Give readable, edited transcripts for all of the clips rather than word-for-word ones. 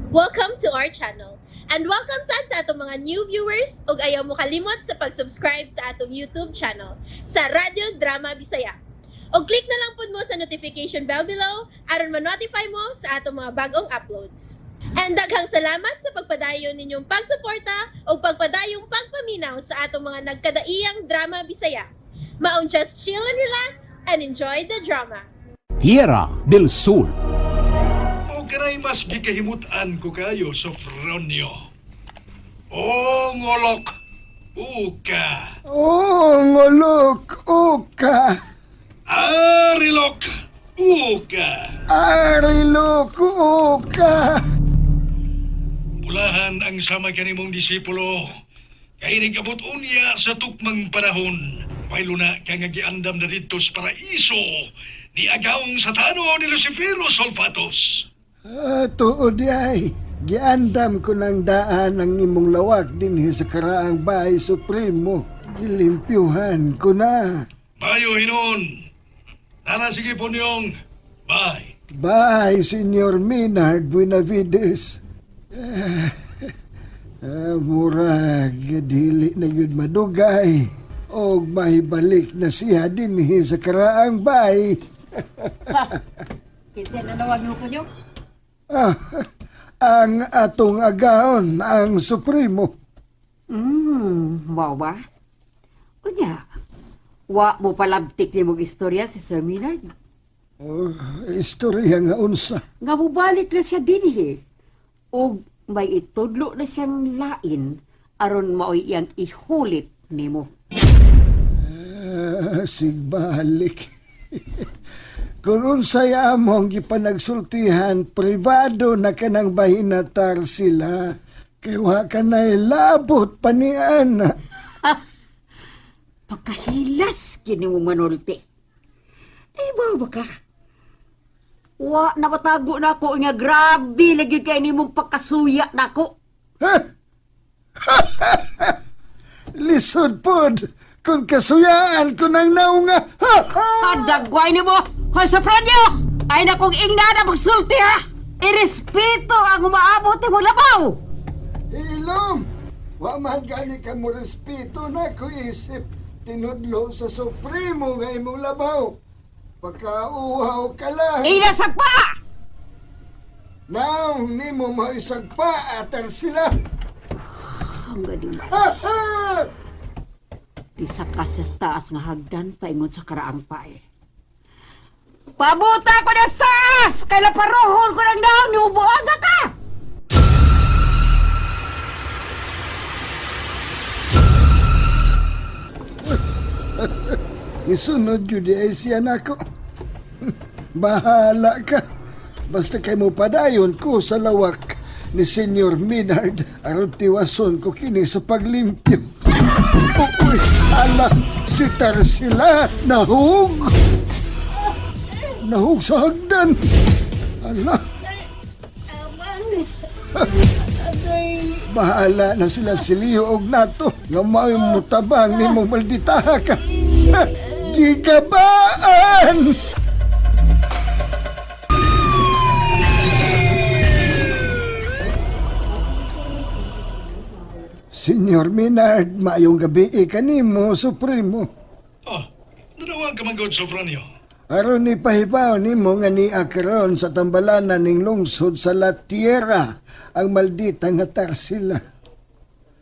Welcome to our channel. And welcome sad sa atong mga new viewers ug ayaw mo kalimot sa pag-subscribe sa atong YouTube channel sa Radyo Drama Bisaya. Og click na lang pud mo sa notification bell below aron ma-notify mo sa atong mga bagong uploads. And daghang salamat sa pagpadayon ninyong pagsuporta ug pagpadayong pagpaminaw sa atong mga nagkadaiyang drama Bisaya. Maong just chill and relax and enjoy the drama. Tierra del Sol. O kanay mas gikahimutan ko kayo, Sofronio. O ngolok, uka. Oh, ngolok, uka. Arilok, uka. Arilok, uka. Pulahan ang sama kanimong disipulo. Kay nagabot unya sa tukmang panahon. May luna ka nga giandam na dito sa paraiso ni agawng satano ni Lucifero Solfatos. Ah, tuod ay. Giandam ko ng daan ang imong lawak dinhi sa karaang bahay supremo. Gilimpyuhan ko na. Mayo hinon. Tara sige po niyong. Bye. Bye, Senyor Minard Buenavides. Murag, dili na yun madugay. Og mahibalik na siya dinhi sa karaang bahay. Kinsa nanawag niyo ko? Ah, ang atong agaon, ang supremo. Mao ba? Unya, wa mo palabtik ni mong istorya si Sir Minard. Oh, istorya nga unsa. Nga mobalik na siya dinhi. Og may itudlo na siyang lain aron maoy iyang ihulit nimo. Ah, sigbalik. Kung unsay among gipanagsultihan, privado na kanang bahinatar sila. Kay wa ka na labot pa ni ana. Pagkahilas kini mo manulti. Ay ba ba ka? Wa na matago na ako nga grabe lagi kay nimong pagkasuya nako. Lisod pod kung kasuyaan ko nang naunga. Adagway nimo! Hoy, Sofronio! Ay na kong ingna na magsulti ha! Irespeto ang umaabot mo labaw! Ilom, wa man gani ka mo respeto na ko isip tinudlo sa supremo nga imong labaw. Pagkauhaw ka lang. Ilasag pa! Naong nimo maisagpa atar sila. Ang galing. Di sa kasas taas nga hagdan paingon sa karaang pae. Pabuta ko na sa taas! Kay laparohol ko ng daon ni ubuaga ka! Isunod yun di ay siya nako. Bahala ka. Basta kay mo padayon ko sa lawak ni Senyor Minard aron tiwason ko kini sa paglimpyo. Uy, ala, si Tarsila, nahug! Nahug sa hagdan! Ala, bahala na sila si Leo og nato nga mao'y mutabang nimong malditaha ka. Ha, gigabaan! Senyor Minard, maayong gabi kanimo, Supremo. Oh, nanawag ka man God, Sofronio. Aron ni pahibaw nimo nga niya karon sa tambalanan ning lungsod sa La Tierra ang maldita nga Tarsila.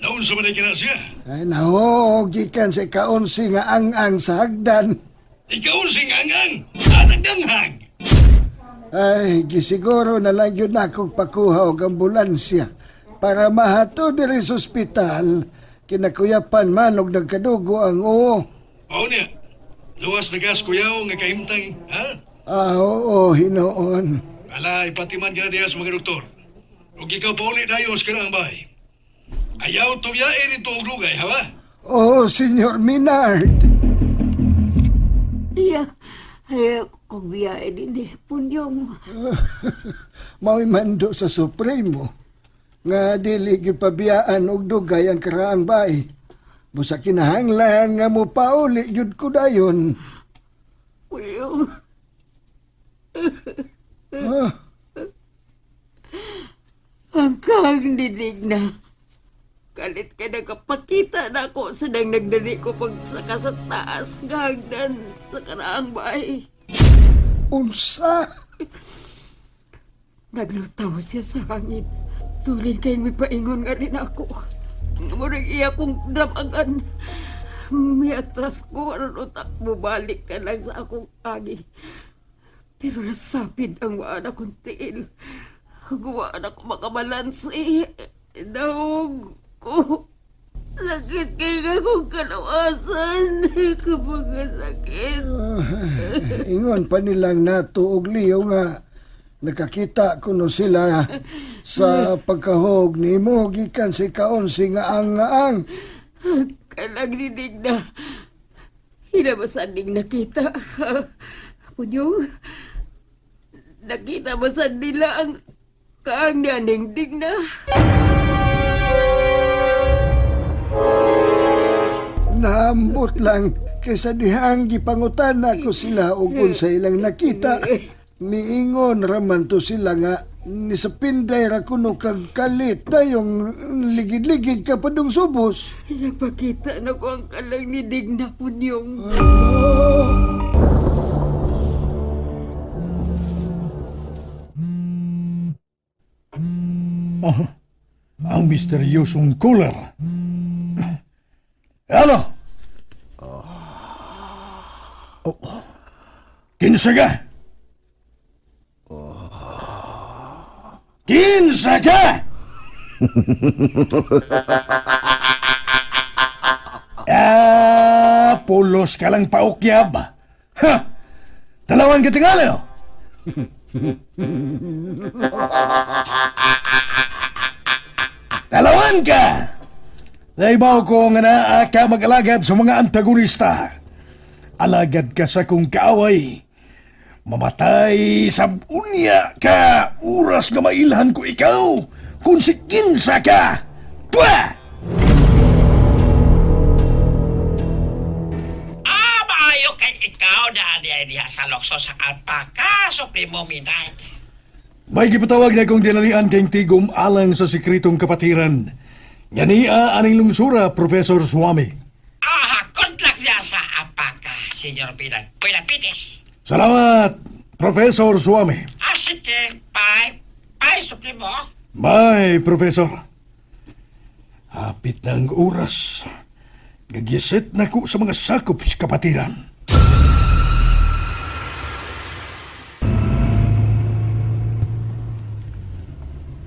Naun sa manay kina siya. Ay naho, gikan sa ikaunsi nga ang-ang sa hagdan. Ikaw sing angang, atagdanghag. Ay, gisiguro na lang yun akong pakuha og ambulansya para mahato diri sa ospital. Kinakuyapan man og nagkadugo ang oo. Oo niya. Luwas na gas kuyaw nga kahimtang, ha? Ah, oo, hinoon. Ala, ipatiman ka na diya sa mga doktor. Ug ikaw pa uli dayon sa kanaang bahay. Ayaw tumiyain ito og lugay, ha ba? Oo, Senyor Minard. Iya, ay, kung biyahe din eh, punyong. Mao'y mando sa Supremo nga dili gyud pabiyaan og dugay ang karaang bahay. Busa kinahanglan nga mo pauli gyud ko dayon. Punyong. Ah. Kalang didig na. Kalit ka nagkapakita na ako sa nang nagdali ko pagsaka sa taas nga hagdan sa karaang bahay. Unsa? Naglutaw siya sa hangin. Tulin kay may paingon nga rin ako. Murag iya kong damagan. May atras ko aron utak bubalik ka lang sa akong agi. Pero nasapid ang waan akong tiil. Guwaan ako makabalanse. Dawag ko. Sakit kay akong kalawasan. Kapag sakit. Ingon pa nilang nato og liyo nga nakakita kuno sila sa pagkahog nimo gikan sa ikaonsi nga ang-ang. Kalang dinig na. Hinabasan ding nakita. Punyong, nakita basan nila ang kaang niya na. Naambot lang kaysa dihang gipangutan nako sila og unsa ilang nakita. Niingon raman to sila nga ni sa pinday ra kuno kag kalit dayong ligid-ligid ka padung subos. Napakita na ko ang kalang ni Digna, Punyong. Ala. Ang misteryosong cooler. Hello? Oh. Kinsa ka? Kinsa ka? Ah, pulos ka lang paukyab. Ha! Dalawang katingali, oh. Dalawan ka! Naibaw ko nga naa ka mag-alagad sa mga antagonista. Alagad ka sa kong kaaway. Mamatay sa unya ka! Oras nga mailhan ko ikaw! Kung si kinsa ka! Pwa! Ah, maayo kay ikaw na diya diha sa lokso sa alpaka, Supremo Midnight. May gipatawag na kong dinalian kayong tigom alang sa sikritong kapatiran. Nga niya aning lungsura, Professor Swami. Ah, good luck niya sa alpaka, Senyor Midnight. Buenapides. Salamat, Professor Swami. Ah, sige, bye. Bye, Supremo. Bye, Professor. Hapit na ang oras. Gagisit na ko sa mga sakop sa kapatiran.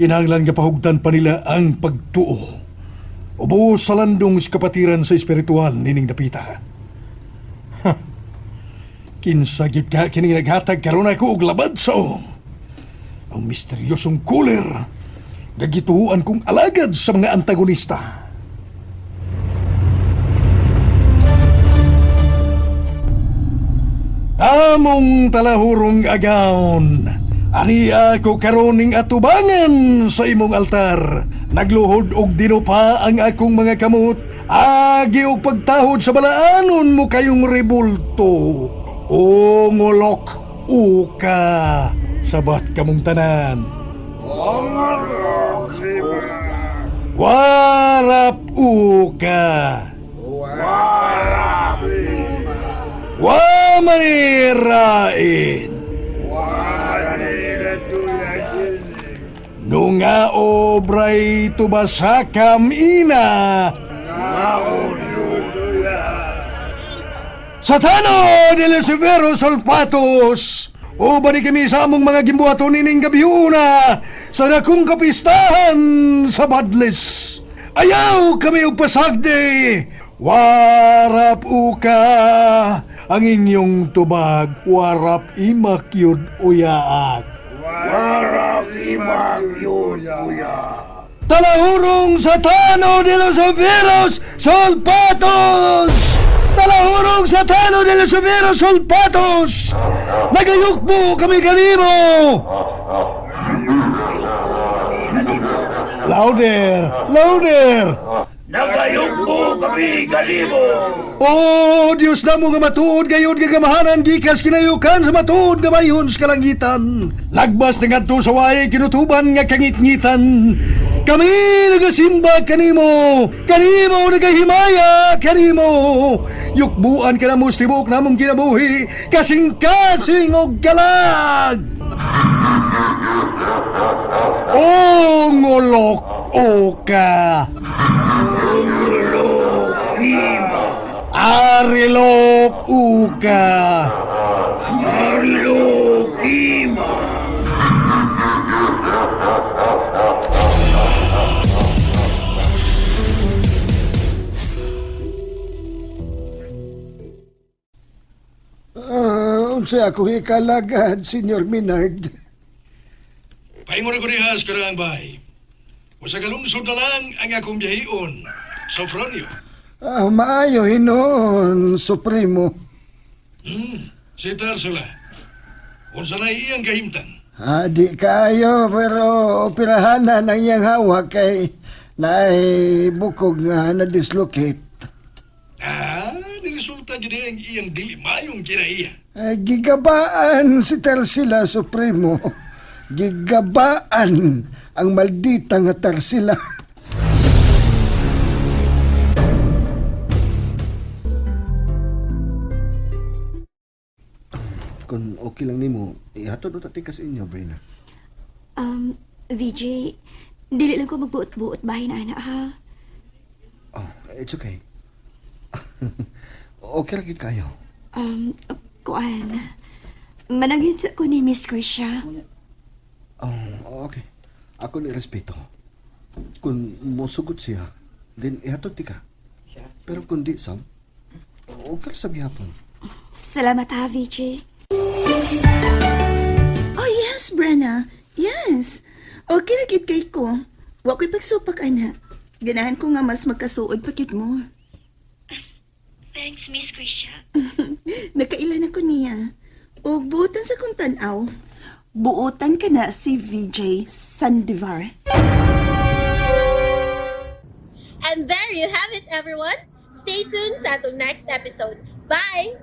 Kinahanglan nga pahugtan pa nila ang pagtuo. Ubo sa landong sa kapatiran sa espiritual nining dapita. Ha. Kinsa gyud ka kining naghatag karon ako og labad sa o. Ang misteryosong cooler gagituhuan kong alagad sa mga antagonista. Among talahurong agaon, ani ako karoning atubangan sa imong altar. Nagluhod og dinupa ang akong mga kamot, agi og pagtahod sa balaanon mo kayong rebulto. O ngulok, uka, sabat kamong tanan. Warap uka. Warap. Wamanirain. Nunga obray tubasakam ina. Satano de Lucifero Solpatos! Uban ni kami sa among mga gimbuhaton nining gabiuna sa dakong kapistahan sa Badlis. Ayaw kami og pasagdi! Warap uka! Ang inyong tubag, warap imakyod uyaak. Warap imakyod uyaak. Talahurong Satano de los Overos Solpatos! Talahurong Satano de los Overos Solpatos! Nagayukbo kami kanimo! Louder! Louder! Nagayugbo kami kanimo. O Diyos na mo nga matuod gayud nga gamahanan gikas kinayukan sa matuod nga bayhon sa kalangitan. Lagbas na ngadto sa waay kinutuban nga kangitngitan. Kami nagasimba kanimo, kanimo nagahimaya kanimo. Yukbuan ka na mo sa tibuok namong kinabuhi, kasing-kasing og kalag. O ngulok o ka. Arilok uka. Ah, unsa ako ikalagad, Senyor Minard? Paingon ko diha sa karang bay. Usa ka lungsod na lang ang akong biyahion. Sofronio. Ah, maayo hinuon, Supremo. Si Tarsula. Unsa na iyang kahimtang? Ah, di kaayo, pero operahanan ang iyang hawak kay naay bukog nga na-dislocate. Ah, niresulta jud ang iyang dili mayong kinaiya. Ay, gigabaan si Tarsila, Supremo. Gigabaan ang maldita nga Tarsila. Kung okay lang nimo, ihatod uta tika sa inyo, Brina. VJ, dili lang ko magbuot-buot bahin ana ha. Oh, it's okay. Okay ra gid kayo. Kuan. Manangin sa ko ni Miss Krisha. Oh, okay. Ako ni respeto. Kung mosugot siya, then ihatod tika. Pero kung di, Sam, okay ra sa gihapon. Salamat ha, VJ. Oh, yes, Brenna. Yes. Okay ra gid kay ko. Wa ko'y pagsupak, ana. Ganahan ko nga mas magkasuod pa gyud mo. Thanks, Miss Krisha. Nakailan ako niya. Og buotan sa kong tan-aw. Buotan ka na si VJ Sandivar. And there you have it, everyone. Stay tuned sa atong next episode. Bye!